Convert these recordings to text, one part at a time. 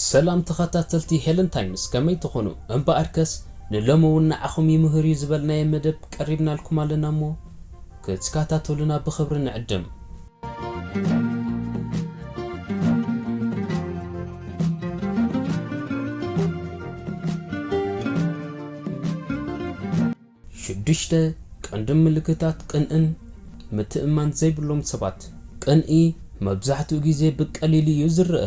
ሰላም ተኸታተልቲ ሄለን ታይምስ፣ ከመይ ትኾኑ? እምበኣርከስ ንሎሚ እውን ንዓኹም ይምህር እዩ ዝበልናዮ መደብ ቀሪብናልኩም ኣለና እሞ ክትከታተሉና ብኽብሪ ንዕድም። ሽዱሽተ ቀንዲ ምልክታት ቅንእን ምትእምማን ዘይብሎም ሰባት። ቅንኢ መብዛሕትኡ ግዜ ብቀሊሉ እዩ ዝረአ።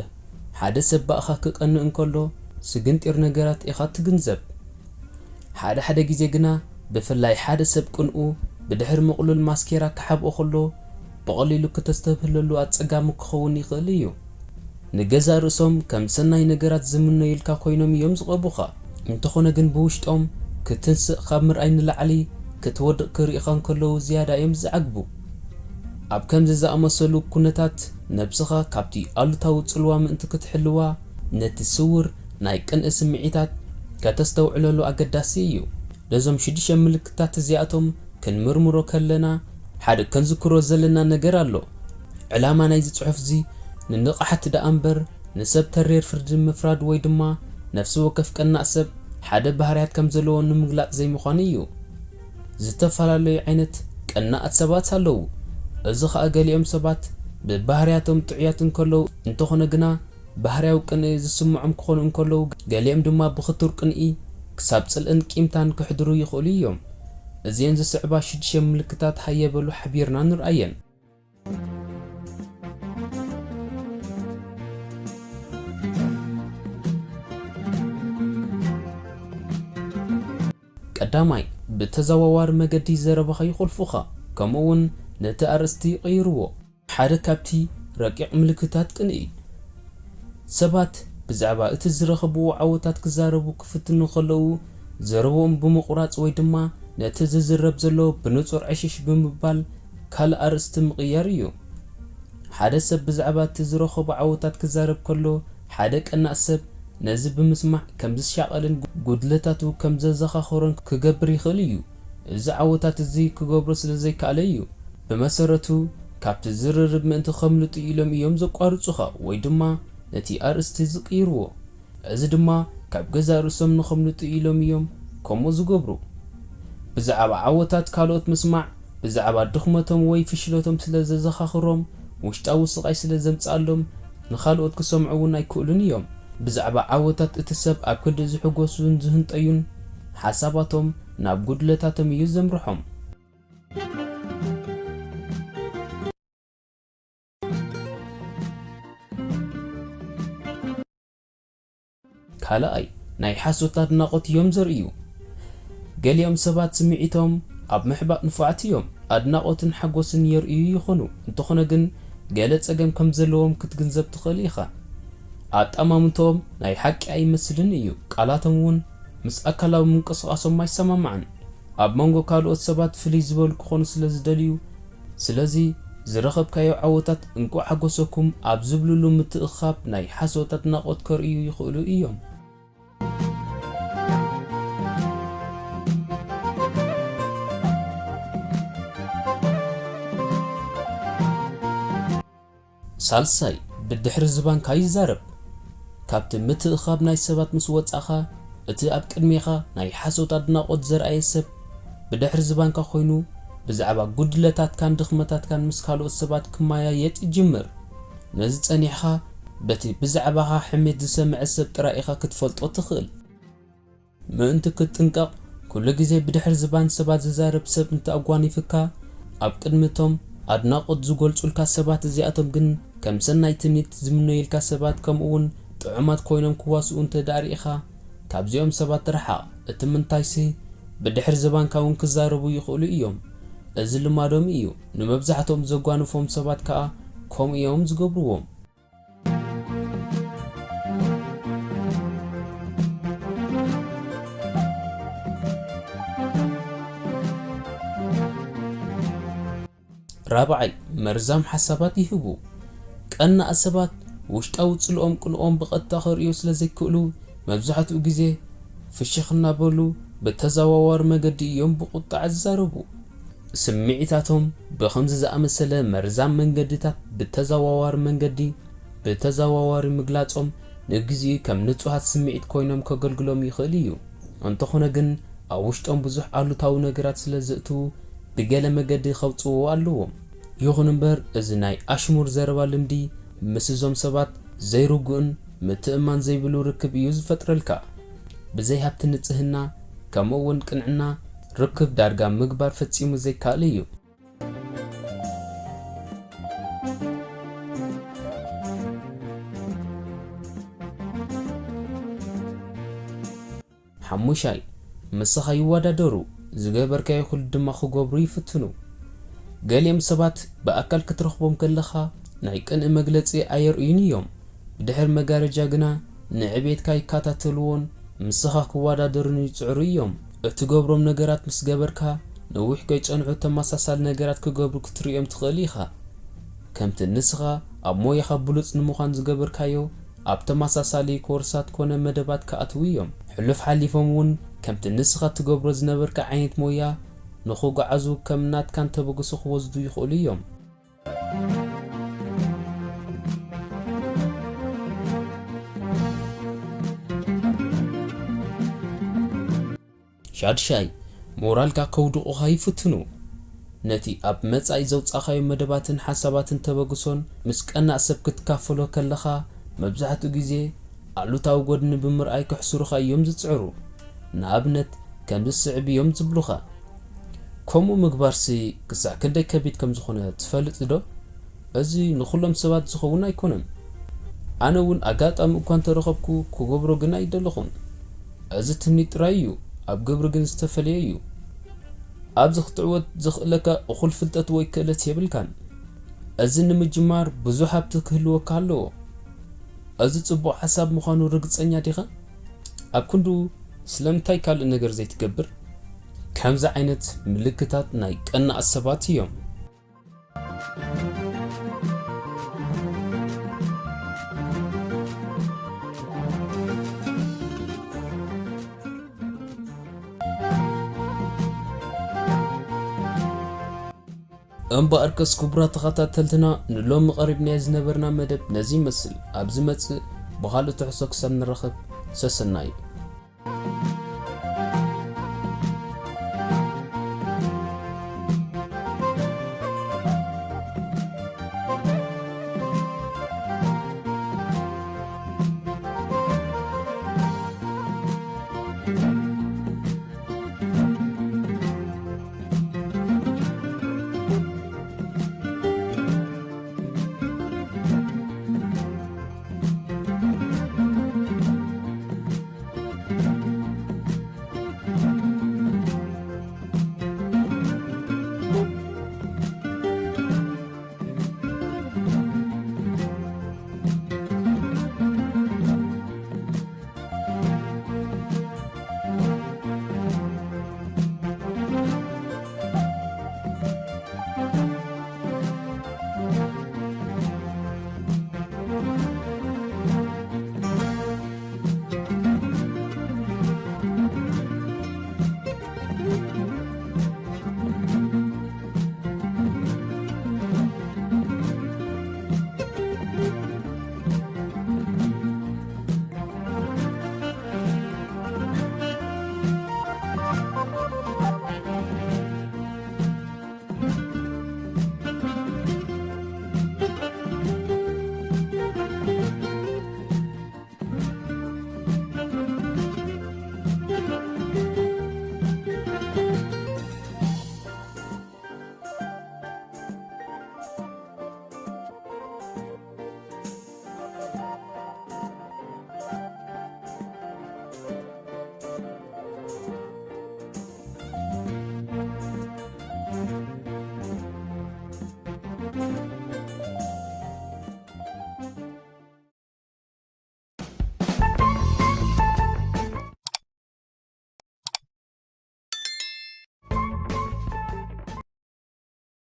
ሓደ ሰብ ብኣኻ ክቀንእ እንከሎ፣ ስግንጢር ነገራት ኢኻ ትግንዘብ። ሓደ ሓደ ግዜ ግና፣ ብፍላይ ሓደ ሰብ ቅንኡ ብድሕሪ ምቕሉል ማስኬራ ክሓብኦ ከሎ፣ ብቐሊሉ ክተስተብህለሉ ኣጸጋሚ ክኸውን ይኽእል እዩ። ንገዛእ ርእሶም ከም ሰናይ ነገራት ዝምነዩልካ ኮይኖም እዮም ዝቐርቡኻ። እንተኾነ ግን ብውሽጦም ክትንስእ ካብ ምርኣይ ንላዕሊ ክትወድቕ ክርእኻ እንከለዉ ዝያዳ እዮም ዝዓግቡ። ኣብ ከምዚ ዝኣመሰሉ ኩነታት ነብስኻ ካብቲ ኣሉታዊ ጽልዋ ምእንቲ ክትሕልዋ ነቲ ስውር ናይ ቅንኢ ስምዒታት ከተስተውዕለሉ ኣገዳሲ እዩ። ነዞም ሽዱሽተ ምልክታት እዚኣቶም ክንምርምሮ ከለና ሓደ ከንዝክሮ ዘለና ነገር ኣሎ። ዕላማ ናይዚ ጽሑፍዚ ንንቕሓት ደኣ እምበር ንሰብ ተሪር ፍርዲ ምፍራድ ወይ ድማ ነፍሲ ወከፍ ቀናእ ሰብ ሓደ ባህርያት ከም ዘለዎ ንምግላጽ ዘይምዃኑ እዩ። ዝተፈላለዩ ዓይነት ቀናኣት ሰባት ኣለዉ። እዚ ኸኣ ገሊኦም ሰባት ብባህርያቶም ጥዑያት እንከለዉ እንተኾነ ግና ባህርያዊ ቅንኢ ዝስምዖም ክኾኑ እንከለዉ፣ ገሊኦም ድማ ብኽቱር ቅንኢ ክሳብ ጽልእን ቂምታን ክሕድሩ ይኽእሉ እዮም። እዚኤን ዝስዕባ ሽዱሽተ ምልክታት ሃየ በሉ ሓቢርና ንርኣየን። ቀዳማይ፣ ብተዘዋዋሪ መገዲ ዘረባኻ ይኾልፉኻ፣ ከምኡ እውን ነቲ ኣርእስቲ ይቕይርዎ። ሓደ ካብቲ ረቂቕ ምልክታት ቅንኢ፣ ሰባት ብዛዕባ እቲ ዝረኸብዎ ዓወታት ክዛረቡ ክፍትኑ ከለዉ፣ ዘረብኦም ብምቑራጽ ወይ ድማ ነቲ ዝዝረብ ዘሎ ብንጹር ዕሽሽ ብምባል ካልእ ኣርእስቲ ምቕያር እዩ። ሓደ ሰብ ብዛዕባ እቲ ዝረኸቦ ዓወታት ክዛረብ ከሎ፣ ሓደ ቀናእ ሰብ ነዚ ብምስማዕ ከም ዝሻቐልን ጉድለታቱ ከም ዘዘኻኽሮን ክገብር ይኽእል እዩ። እዚ ዓወታት እዚ ክገብሮ ስለ ዘይከኣለ እዩ። ብመሰረቱ፣ ካብቲ ዝርርብ ምእንቲ ከምልጡ ኢሎም እዮም ዘቋርጹኻ ወይ ድማ ነቲ ኣርእስቲ ዝቕይርዎ። እዚ ድማ ካብ ገዛእ ርእሶም ንኸምልጡ ኢሎም እዮም ከምኡ ዝገብሩ። ብዛዕባ ዓወታት ካልኦት ምስማዕ፣ ብዛዕባ ድኽመቶም ወይ ፍሽለቶም ስለ ዘዘኻኽሮም፣ ውሽጣዊ ስቓይ ስለ ዘምጽኣሎም፣ ንኻልኦት ክሰምዑ እውን ኣይክእሉን እዮም። ብዛዕባ ዓወታት እቲ ሰብ ኣብ ክንዲ ዝሕጎሱን ዝህንጠዩን፣ ሓሳባቶም ናብ ጉድለታቶም እዩ ዘምርሖም። ካልኣይ፣ ናይ ሓሶት ኣድናቖት እዮም ዘርእዩ። ገሊኦም ሰባት ስምዒቶም ኣብ ምሕባእ ንፉዓት እዮም። ኣድናቖትን ሓጎስን የርእዩ ይኾኑ፣ እንተኾነ ግን ገለ ጸገም ከም ዘለዎም ክትግንዘብ ትኽእል ኢኻ። ኣጠማምትኦም ናይ ሓቂ ኣይመስልን እዩ። ቃላቶም እውን ምስ ኣካላዊ ምንቅስቓሶም ኣይሰማማዕን። ኣብ መንጎ ካልኦት ሰባት ፍልይ ዝበሉ ክኾኑ ስለ ዝደልዩ፣ ስለዚ ዝረኸብካዮ ዓወታት እንቋዕ ሓጎሰኩም ኣብ ዝብልሉ ምትእኽኻብ ናይ ሓሶት ኣድናቖት ከርእዩ ይኽእሉ እዮም። ሳልሳይ፣ ብድሕሪ ዝባንካ ይዛረብ። ካብቲ ምትእኽኻብ ናይ ሰባት ምስ ወጻኻ፣ እቲ ኣብ ቅድሜኻ ናይ ሓሶት ኣድናቖት ዘርኣየ ሰብ፣ ብድሕሪ ዝባንካ ኮይኑ ብዛዕባ ጉድለታትካን ድኽመታትካን ምስ ካልኦት ሰባት ክመያየጥ ይጅምር። ነዚ ጸኒሕኻ፣ በቲ ብዛዕባኻ ሕሜት ዝሰምዐ ሰብ ጥራይ ኢኻ ክትፈልጦ ትኽእል። ምእንቲ ክትጥንቀቕ፣ ኩሉ ግዜ ብድሕሪ ዝባን ሰባት ዝዛረብ ሰብ እንተኣጓኒፍካ፣ ኣብ ቅድሚ እቶም ኣድናቖት ዝገልጹልካ ሰባት እዚኣቶም ግን ከም ሰናይ ትምኒት ዝምነዩልካ ሰባት፣ ከምኡውን ጥዑማት ኮይኖም ክዋስኡ እንተ ደኣ ርኢኻ፣ ካብዚኦም ሰባት ርሓቕ። እቲ ምንታይሲ፣ ብድሕሪ ዝባንካ እውን ክዛረቡ ይኽእሉ እዮም። እዚ ልማዶም እዩ። ንመብዛሕትኦም ዘጓንፎም ሰባት ከኣ ከምኡ እዮም ዝገብርዎም። ራብዓይ፣ መርዛም ሓሳባት ይህቡ። ቀናእ ሰባት ውሽጣዊ ጽልኦም ቅንኦም ብቐጥታ ከርእዩ ስለ ዘይክእሉ፣ መብዛሕትኡ ግዜ ፍሽኽ እናበሉ ብተዘዋዋሪ መገዲ እዮም ብቑጣዕ ዝዛረቡ። ስምዒታቶም ብኸምዚ ዝኣመሰለ መርዛም መንገድታት ብተዘዋዋሪ መንገዲ፣ ብተዘዋዋሪ ምግላጾም ንግዚኡ ከም ንጹሃት ስምዒት ኮይኖም ከገልግሎም ይኽእል እዩ። እንተኾነ ግን፣ ኣብ ውሽጦም ብዙሕ ኣሉታዊ ነገራት ስለ ዘእትዉ፣ ብገለ መገዲ ከውጽእዎ ኣለዎም። ይኹን እምበር፣ እዚ ናይ ኣሽሙር ዘረባ ልምዲ ምስ እዞም ሰባት ዘይርጉእን ምትእምማን ዘይብሉ ርክብ እዩ ዝፈጥረልካ። ብዘይ ሃብቲ ንጽህና፣ ከምኡ እውን ቅንዕና፣ ርክብ ዳርጋ ምግባር ፈጺሙ ዘይከኣል እዩ። ሓሙሻይ፣ ምሳኻ ይወዳደሩ፣ ዝገበርካዮ ኩሉ ድማ ክገብሩ ይፍትኑ። ገሊኦም ሰባት ብኣካል ክትረኽቦም ከለኻ ናይ ቅንኢ መግለጺ ኣየርእዩን እዮም። ብድሕሪ መጋረጃ ግና ንዕቤትካ ይከታተልዎን ምስኻ ክወዳደሩን ይጽዕሩ እዮም። እትገብሮም ነገራት ምስ ገበርካ፣ ነዊሕ ከይጸንሑ ተመሳሳሊ ነገራት ክገብሩ ክትርእዮም ትኽእል ኢኻ። ከምቲ ንስኻ ኣብ ሞያኻ ብሉጽ ንምዃን ዝገበርካዮ፣ ኣብ ተመሳሳሊ ኮርሳት ኮነ መደባት ክኣትዉ እዮም። ሕሉፍ ሓሊፎም እውን ከምቲ ንስኻ ትገብሮ ዝነበርካ ዓይነት ሞያ ንኽጓዓዙ ከም ናትካን ተበግሶ ክወስዱ ይኽእሉ እዮም። ሻድሻይ፣ ሞራልካ ከውድቑኻ ይፍትኑ። ነቲ ኣብ መጻኢ ዘውጻኻዮ መደባትን ሓሳባትን ተበግሶን ምስ ቀናእ ሰብ ክትካፈሎ ከለኻ፣ መብዛሕትኡ ግዜ ኣሉታዊ ጎድኒ ብምርኣይ ከሕስሩኻ እዮም ዝጽዕሩ። ንኣብነት፣ ከምዚ ዝስዕብ እዮም ዝብሉኻ። ከምኡ ምግባርሲ ክሳዕ ክንደይ ከቢድ ከም ዝኾነ ትፈልጥ ዶ? እዚ ንኹሎም ሰባት ዝኸውን ኣይኮነን። ኣነ እውን ኣጋጣሚ እኳ እንተረኸብኩ ክገብሮ ግን ኣይደለኹን። እዚ ትምኒት ጥራይ እዩ፣ ኣብ ግብሪ ግን ዝተፈለየ እዩ። ኣብዚ ክትዕወት ዘኽእለካ እኹል ፍልጠት ወይ ክእለት የብልካን። እዚ ንምጅማር ብዙሕ ሃብቲ ክህልወካ ኣለዎ። እዚ ጽቡቕ ሓሳብ ምዃኑ ርግጸኛ ዲኻ? ኣብ ክንድኡ ስለምንታይ ካልእ ነገር ዘይትገብር? ከምዚ ዓይነት ምልክታት ናይ ቀናእ ሰባት እዮም። እምበኣርከስ ክቡራት ተኸታተልትና፣ ንሎሚ ቀሪብናዮ ዝነበርና መደብ ነዚ ይመስል። ኣብ ዝመጽእ ብኻልእ ትሕዝቶ ክሳብ ንራኸብ፣ ሰሰናዩ።